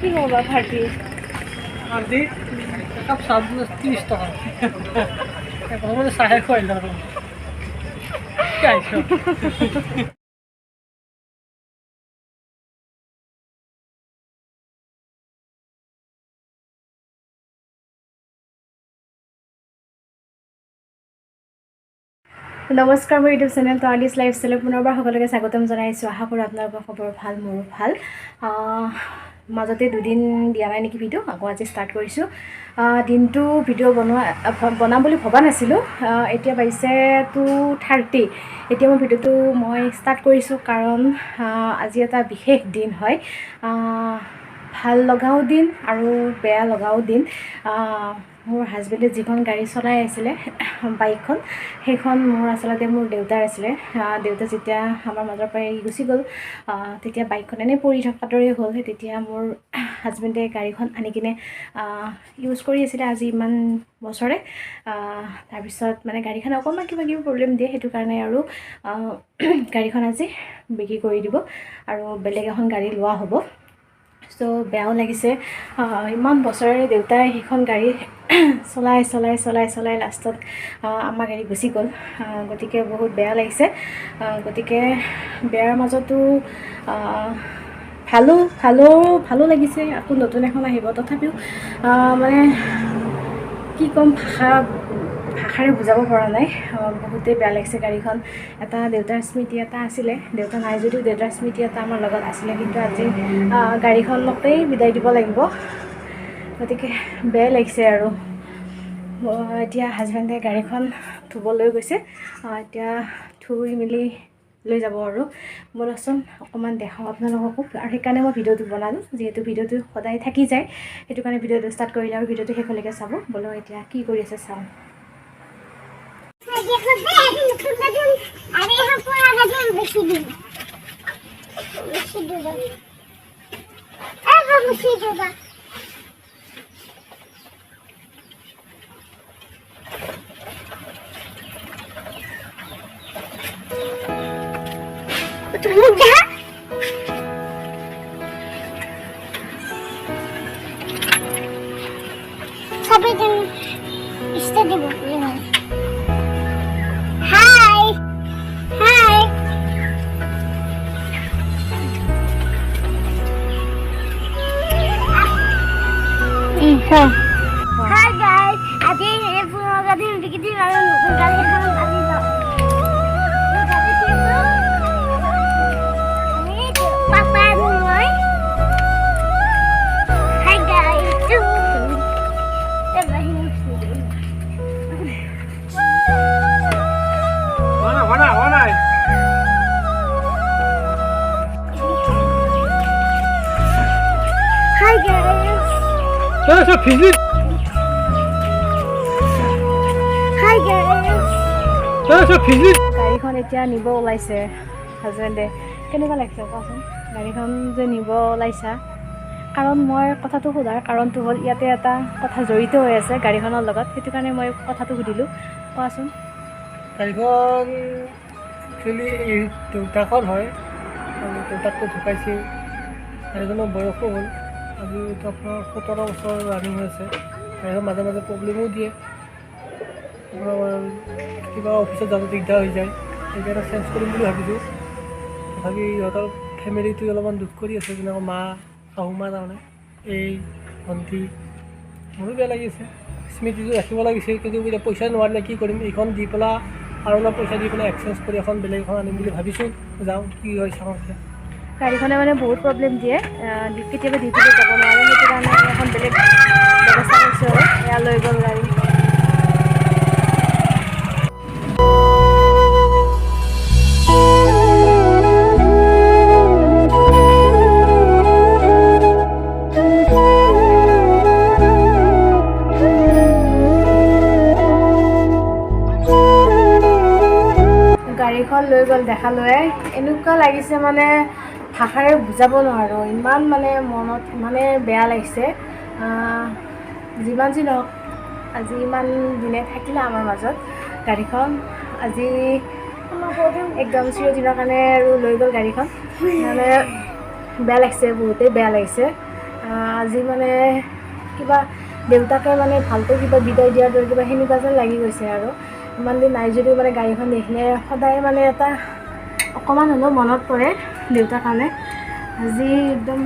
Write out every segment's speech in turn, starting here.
কি ক'বা ভাৰ্টি? আজি একাপ চাহ 30 টকা। প্ৰথমতে চাহে খুৱাই দিলোঁ আৰু কি আহিছ। নমস্কাৰ, মোৰ ইউটিউব চেনেল তৰালিছ লাইফষ্টাইলত পুনৰবাৰ সকলোকে স্বাগতম জনাইছোঁ। আশা কৰোঁ আপোনালোকৰ খবৰ ভাল, মোৰো ভাল। মাজতে দুদিন দিয়া নাই নেকি ভিডিঅ', আকৌ আজি ষ্টাৰ্ট কৰিছোঁ। দিনটো ভিডিঅ' বনোৱা বনাম বুলি ভবা নাছিলোঁ। এতিয়া বাজিছে 2:30। এতিয়া মই ভিডিঅ'টো মই ষ্টাৰ্ট কৰিছোঁ, কাৰণ আজি এটা বিশেষ দিন হয়। ভাল লগাও দিন আৰু বেয়া লগাও দিন। মোৰ হাজবেণ্ডে যিখন গাড়ী চলাই আছিলে, বাইকখন, সেইখন মোৰ আচলতে মোৰ দেউতাৰ আছিলে। দেউতা যেতিয়া আমাৰ মাজৰ পৰা এৰি গুচি গ'ল, তেতিয়া বাইকখন এনেই পৰি থকাৰ দৰেই হ'ল। সেই তেতিয়া মোৰ হাজবেণ্ডে গাড়ীখন আনি কিনে ইউজ কৰি আছিলে আজি ইমান বছৰে। তাৰপিছত মানে গাড়ীখন অকণমান কিবা কিবি প্ৰব্লেম দিয়ে, সেইটো কাৰণে আৰু গাড়ীখন আজি বিক্ৰী কৰি দিব আৰু বেলেগ এখন গাড়ী লোৱা হ'ব। চ' বেয়াও লাগিছে। ইমান বছৰেৰে দেউতাই সেইখন গাড়ী চলাই চলাই চলাই চলাই লাষ্টত আমাক এৰি গুচি গ'ল। গতিকে বহুত বেয়া লাগিছে। গতিকে বেয়াৰ মাজতো ভালো ভালো ভালো লাগিছে, আকৌ নতুন এখন আহিব। তথাপিও মানে কি ক'ম, ভাষাৰে বুজাব পৰা নাই। বহুতেই বেয়া লাগিছে। গাড়ীখন এটা দেউতাৰ স্মৃতি এটা আছিলে। দেউতা নাই যদিও দেউতাৰ স্মৃতি এটা আমাৰ লগত আছিলে, কিন্তু আজি গাড়ীখনকেই বিদায় দিব লাগিব। গতিকে বেয়াই লাগিছে। আৰু এতিয়া হাজবেণ্ডে গাড়ীখন ধুবলৈ গৈছে। এতিয়া ধুই মেলি লৈ যাব। আৰু ব'লকচোন, অকণমান দেখাওঁ আপোনালোককো। আৰু সেইকাৰণে মই ভিডিঅ'টো বনালোঁ, যিহেতু ভিডিঅ'টো সদায় থাকি যায়, সেইটো কাৰণে ভিডিঅ'টো ষ্টাৰ্ট কৰিলে আৰু ভিডিঅ'টো শেষলৈকে চাব। ব'লক, এতিয়া কি কৰি আছে চাওঁ। আৰু এখন পুৰণা গাড়ী বেছি দিম, বেছি দিব, এবাৰ বেছি দিবা। তুমি যা। সবাই ইস্তা দিব। Hi hi. Hi guys, আজি এই পুৰণা গাড়ী বিকি দিম আৰু নতুন গাড়ী এখন আনি যাম। এই গাড়ী কিনিছো। আমি পাপা আৰু মই। Hi guys. এই বাহিনী। হোৱা নাই, হোৱা নাই, হোৱা নাই। Hi guys. এই চব ভিজি। Hi guys. এই চব ভিজি। গাড়ীখন এতিয়া নিব ওলাইছে হাজবেণ্ডে। কেনেকুৱা লাগিছে কোৱাচোন, গাড়ীখন যে নিব ওলাইছা? কাৰণ মই কথাটো সোধাৰ কাৰণটো হ'ল, ইয়াতে এটা কথা জড়িত হৈ আছে গাড়ীখনৰ লগত, সেইটো কাৰণে মই কথাটো সুধিলোঁ। কোৱাচোন। গাড়ীখন একচুৱেলি এই দেউতাকৰ হয় আৰু দেউতাকটো ঢুকাইছে। গাড়ীখনৰ বয়সো হ'ল, আজি এইটো আপোনাৰ 17 বছৰ ৰানিং হৈ আছে। গাড়ীখন মাজে মাজে প্ৰব্লেমো দিয়ে, আপোনাৰ কিবা অফিচত যাব দিগদাৰ হৈ যায়। সেইকাৰণে চেঞ্জ কৰিম বুলি ভাবিছোঁ। তথাপি ইহঁতৰ ফেমিলিটোৱে অলপমান দুখ কৰি আছে, যেনেকৈ মা, শাহু মা, তাৰমানে এই ভণ্টি। মোৰো বেয়া লাগি আছে। স্মৃতিটো ৰাখিব লাগিছিল, কিন্তু এতিয়া পইচা নোৱাৰিলে কি কৰিম? এইখন দি পেলাই আৰু অলপ পইচা দি পেলাই এক্সচেঞ্জ কৰি এখন বেলেগ এখন আনিম বুলি ভাবিছোঁ। যাওঁ, কি হয় চাওঁ এতিয়া। গাড়ীখনে মানে বহুত প্ৰব্লেম দিয়ে। কেতিয়াবা ডিউটিলৈ যাব নোৱাৰে, সেইটো কাৰণে এখন বেলেগ ব্যৱস্থা কৰিছোঁ। আৰু এয়া লৈ গ'ল গাড়ী। গাড়ীখন লৈ গ'ল দেখালোৱে। এনেকুৱা লাগিছে, মানে ভাষাৰে বুজাব নোৱাৰোঁ। ইমান মানে মনত ইমানে বেয়া লাগিছে। যিমান যি নহওক, আজি ইমান দিনে থাকিলে আমাৰ মাজত গাড়ীখন, আজি একদম চিৰদিনৰ কাৰণে আৰু লৈ গ'ল গাড়ীখন। মানে বেয়া লাগিছে, বহুতেই বেয়া লাগিছে। আজি মানে কিবা দেউতাকে মানে ভালকৈ কিবা বিদায় দিয়াৰ দৰে কিবা সেনেকুৱা যেন লাগি গৈছে আৰু। ইমান দিন নাই যদিও মানে গাড়ীখন দেখিলে সদায় মানে এটা অকণমান হ'লেও মনত পৰে দেউতাৰ কাৰণে। আজি একদম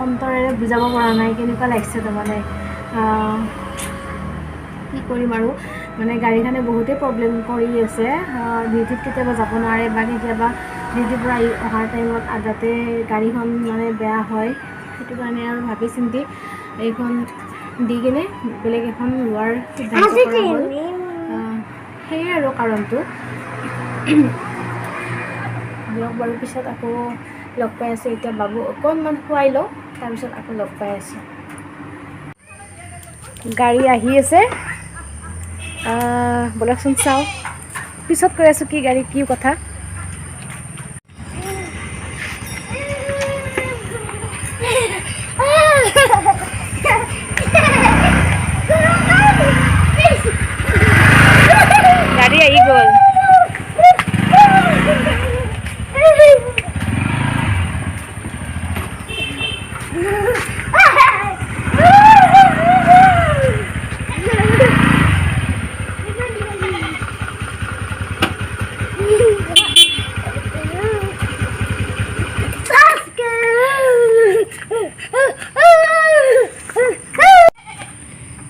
অন্তৰেৰে বুজাব পৰা নাই কেনেকুৱা লাগিছে তাৰমানে। কি কৰিম আৰু, মানে গাড়ীখনে বহুতেই প্ৰব্লেম কৰি আছে। ডিউটিত কেতিয়াবা যাব নোৱাৰে বা কেতিয়াবা ডিউটিৰ পৰা আহি অহাৰ টাইমত আধাতে গাড়ীখন মানে বেয়া হয়। সেইটো কাৰণে আৰু ভাবি চিন্তি এইখন দি কিনে বেলেগ এখন লোৱাৰ সিদ্ধান্ত কৰা হ'ল। সেয়াই আৰু কাৰণটো। দিয়ক বাৰু, পিছত আকৌ লগ পাই আছোঁ। এতিয়া বাবু অকণমান খুৱাই লওঁ, তাৰপিছত আকৌ লগ পাই আছোঁ। গাড়ী আহি আছে, ব'লকচোন চাওঁ। পিছত কৈ আছোঁ কি গাড়ী কি কথা। গাড়ী আহি গ'ল।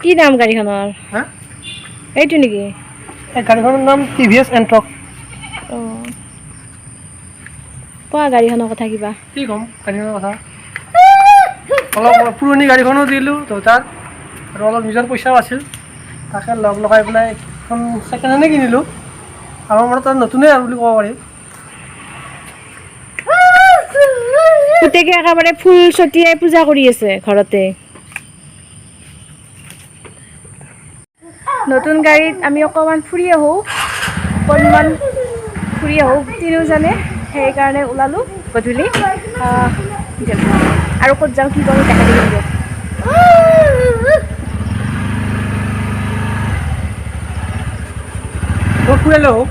কি নাম গাড়ীখনৰ? হা? এইটো নেকি? এই গাড়ীখনৰ নাম টিভিএছ এণ্ট্ৰক। অঁ, কোৱা গাড়ীখনৰ কথা কিবা। কি ক'ম গাড়ীখনৰ কথা, অলপ পুৰণি গাড়ীখনো দিলোঁ দেউতাৰ, আৰু অলপ নিজৰ পইচাও আছিল, তাকে লগ লগাই পেলাই এখন ছেকেণ্ড হেণ্ডে কিনিলোঁ। আমাৰ মনত আৰু নতুনেই আৰু বুলি ক'ব পাৰি। পুতেকে একেবাৰে ফুল ছটিয়াই পূজা কৰি আছে ঘৰতে। নতুন গাড়ীত আমি অকণমান ফুৰি আহোঁ, অকণমান ফুৰি আহোঁ তিনিওজনে, সেইকাৰণে ওলালোঁ গধূলি। আৰু ক'ত যাওঁ কি কৰোঁ দেখা দিম দিয়ক। মই ফুৰাই লওঁ।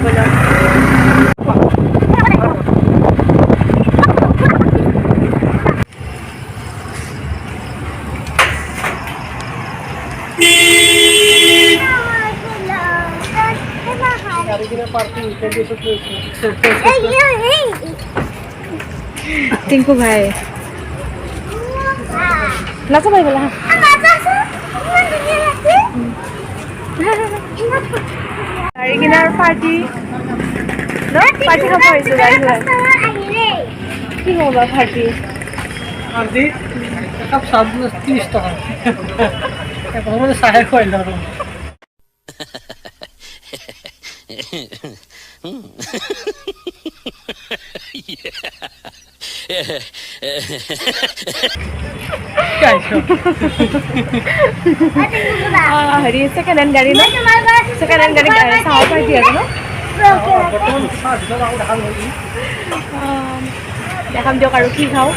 ব'লক। গাড়ী কিনে পাৰ্কিং লৈছোঁ। টিংকু ভাই নাচাব এইফালে। গাড়ী কিনাৰ পাৰ্টি ন, পাৰ্টি খাব আহিছোঁ গাড়ী লৈ। কি হ'ব বাৰু পাৰ্টি? আজি একাপ চাহ 30 টকা। প্ৰথমতে চাহে খুৱাই দিলোঁ আৰু। কি আহিছ? হেৰি ছেকেণ্ড হেণ্ড গাড়ী ন, ছেকেণ্ড হেণ্ড গাড়ী চাহৰ পাৰ্টি আৰু ন। বৰ্তমান চাহ ভিতৰত আকৌ দেখা নহ'ল। দেখাম দিয়ক আৰু কি খাওঁ,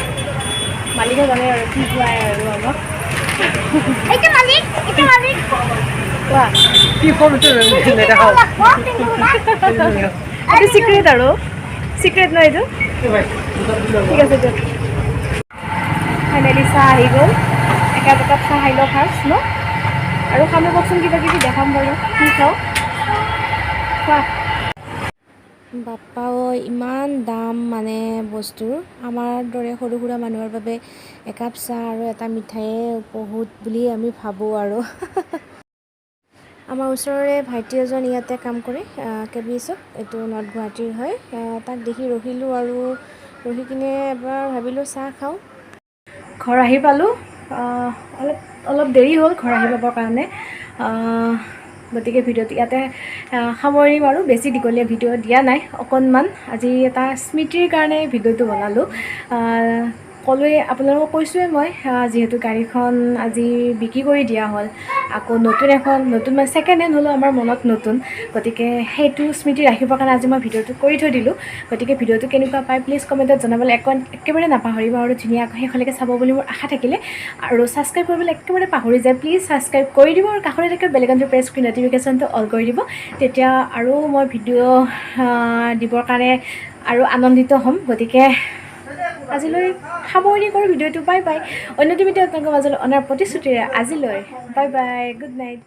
মালিকে জানে আৰু কি খুৱাই আৰু আমাক। কোৱা কি ক'ম এইটো নেদেখাওঁ। এইটো চিক্ৰেট আৰু, চিক্ৰেট ন এইটো। ঠিক আছে দিয়ক। ফাইনেলি চাহ আহি গ'ল। একাপ একাপ চাহ খাই লওঁ ফাৰ্ষ্ট ন, আৰু খাম কওকচোন কিবা কিবি দেখাম বাৰু কি খাওঁ। খোৱা। বাপ্পাও ইমান দাম মানে বস্তুৰ। আমাৰ দৰে সৰু সুৰা মানুহৰ বাবে একাপ চাহ আৰু এটা মিঠাইয়ে বহুত বুলি আমি ভাবোঁ আৰু। আমাৰ ওচৰৰে ভাইটি এজন ইয়াতে কাম কৰে কেবিএছত, এইটো নৰ্থ গুৱাহাটীৰ হয়। তাক দেখি ৰখিলোঁ আৰু ৰখি কিনে এবাৰ ভাবিলোঁ চাহ খাওঁ। ঘৰ আহি পালোঁ। অলপ অলপ দেৰি হ'ল ঘৰ আহি পাবৰ কাৰণে, গতিকে ভিডিঅ'টো ইয়াতে সামৰিম আৰু। বেছি দীঘলীয়া ভিডিঅ' দিয়া নাই, অকণমান আজি এটা স্মৃতিৰ কাৰণে ভিডিঅ'টো বনালোঁ। ক'লোৱে, আপোনালোকক কৈছোঁৱে মই, যিহেতু গাড়ীখন আজি বিক্ৰী কৰি দিয়া হ'ল, আকৌ নতুন এখন, নতুন মানে ছেকেণ্ড হেণ্ড হ'লেও আমাৰ মনত নতুন। গতিকে সেইটো স্মৃতি ৰাখিবৰ কাৰণে আজি মই ভিডিঅ'টো কৰি থৈ দিলোঁ। গতিকে ভিডিঅ'টো কেনেকুৱা পায় প্লিজ কমেণ্টত জনাবলৈ একেবাৰে নাপাহৰিব আৰু ধুনীয়াকৈ শেষলৈকে চাব বুলি মোৰ আশা থাকিলে। আৰু ছাবস্ক্ৰাইব কৰিবলৈ একেবাৰে পাহৰি যায়, প্লিজ ছাবস্ক্ৰাইব কৰি দিব আৰু কাষতে থকা বেল আইকনটো প্ৰেছ কৰি ন'টিফিকেশ্যনটো অল কৰি দিব। তেতিয়া আৰু মই ভিডিঅ' দিবৰ কাৰণে আৰু আনন্দিত হ'ম। গতিকে আজিলৈ সামৰণি কৰোঁ ভিডিঅ'টো। Bye bye. অন্য এটি ভিডিঅ' আপোনালোকৰ মাজলৈ অনাৰ প্ৰতিশ্ৰুতিৰে আজিলৈ বাই বাই, গুড নাইট।